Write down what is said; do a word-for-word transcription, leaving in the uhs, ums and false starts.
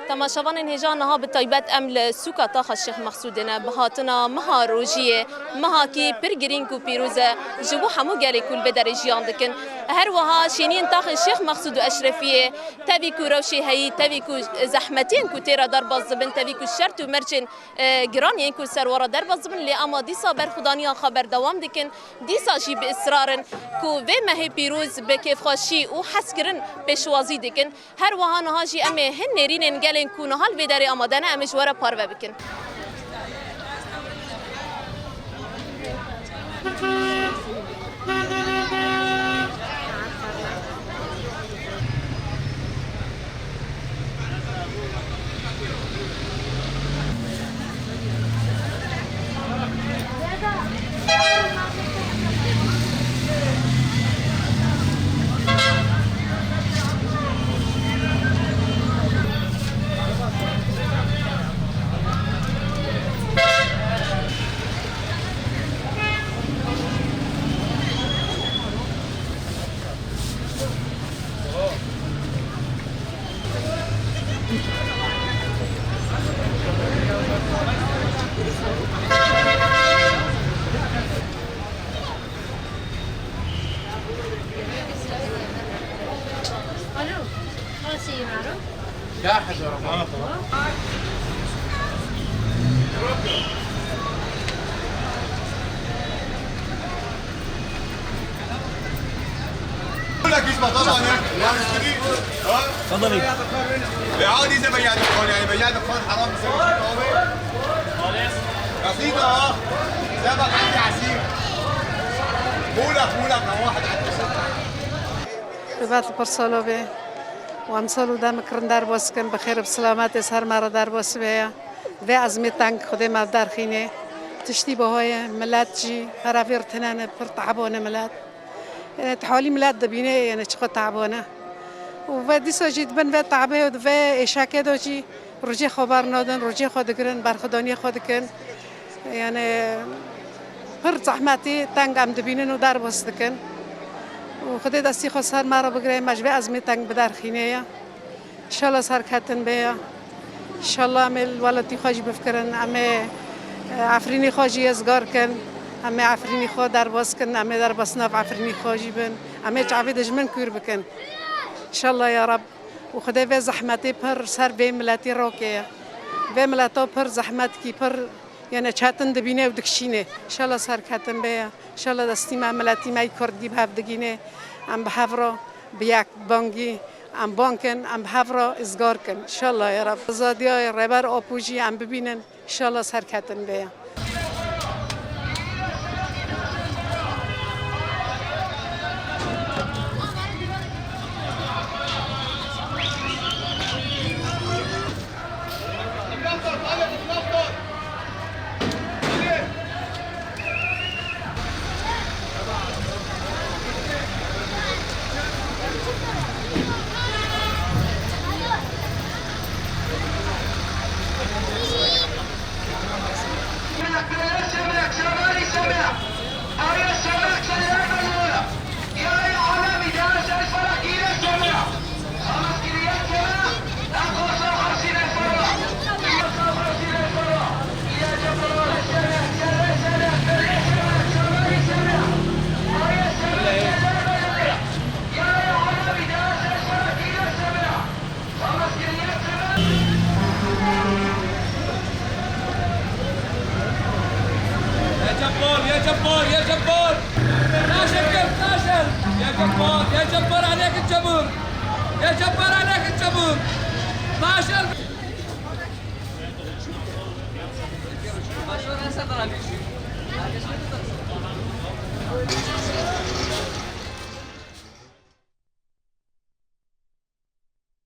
Temaşevanên hêja, niha bi taybet em li sûka taxa Şêx Mexsûdê ne. Bi hatina meha rojiyê, mehakî pir girîng û pîroz e ji bo hemû gelê ku li vê derê jiyan dikin. Her wiha şêniyên taxên Şêx Mexsûd û Eşrefiyê, tevî ku rewşê heyî, tevî ku zehmetiyên ku tê re derbas dibin, tevî ku şert û mercên, e, giran yên ku li ser we re derbas dibin, lê ema dîsa berxwedaniya xwe berdewam dikin, dîsa jî bi israr in ku vê mehê pîroz bi kêfxweşî û hezkirin pêşwazî dikin. Her wiha niha jî em ê hin nêrînên gelên ku niha li vê derê amade ne, em ê ji we re parve bikin. Alo. Nasıl yavrum? Ya hacı. لك يسمع طبعا، يعني، يعني، ها؟ تفضلي. عادي زي ما يعني، يعني، يعني، حرام. بسيطة، ها؟ سبق عندي عسير. مو لك، مو لك، واحد عندي. Bi ber li pirsa lo bê. Û em sal û dem kirin derbas dikin, bi xêr û bi silametê ser me re derbas be ya. Vê ezmê teng Xwedê me derxînê. Tiştî biha ye, milet jî herevî re tine ne, pir te'ban e milet. E, ti halî milet dibîne, yani çiqo te'ban e. Û ve dîsa jî di bin vê te'bê û di vê êşekê de jî rojê xwe bernadin, rojê xwe digirin, berxwedaniyê xwe dikin. Yani pir zehmetî teng em dibînin û derbas dikin. Û Xwedê destî xwe ser me re bigire, me ji vê ezmê teng biderxîne ye. Înşallah serketin be ya. Înşallah em ê li welatî xwe jî bifikirin. Em ê, e, Efrînî xwe jî êzgar kin. Em ê Efrînî xwe derbas kin. Em ê derbas nav Efrînî xwe jî bin. Em ê çavê dijmin kûr bikin. Înşallah ya Reb. Û Xwedê vê zehmetê pir ser vê miletî rokê ye. Vê mileta pir zehmet kî, pir, yani çetin dibîne û dikişîne. Înşallah serketin be ya. Înşallah destî me, miletî me yî Kurdî bi hev digîne. Em bi hev re bi yek bangî em bang kin, em bi hev re izgar kin. Înşallah ya Reb. Azadiya Rêber Apo jî em bibînin. Înşallah serketin be ya. يا جبار، يا جبار، يا جبار. ناشر كيف ناشر؟ يا جبار، يا جبار عليك الجبر. يا جبار عليك الجبر. ناشر.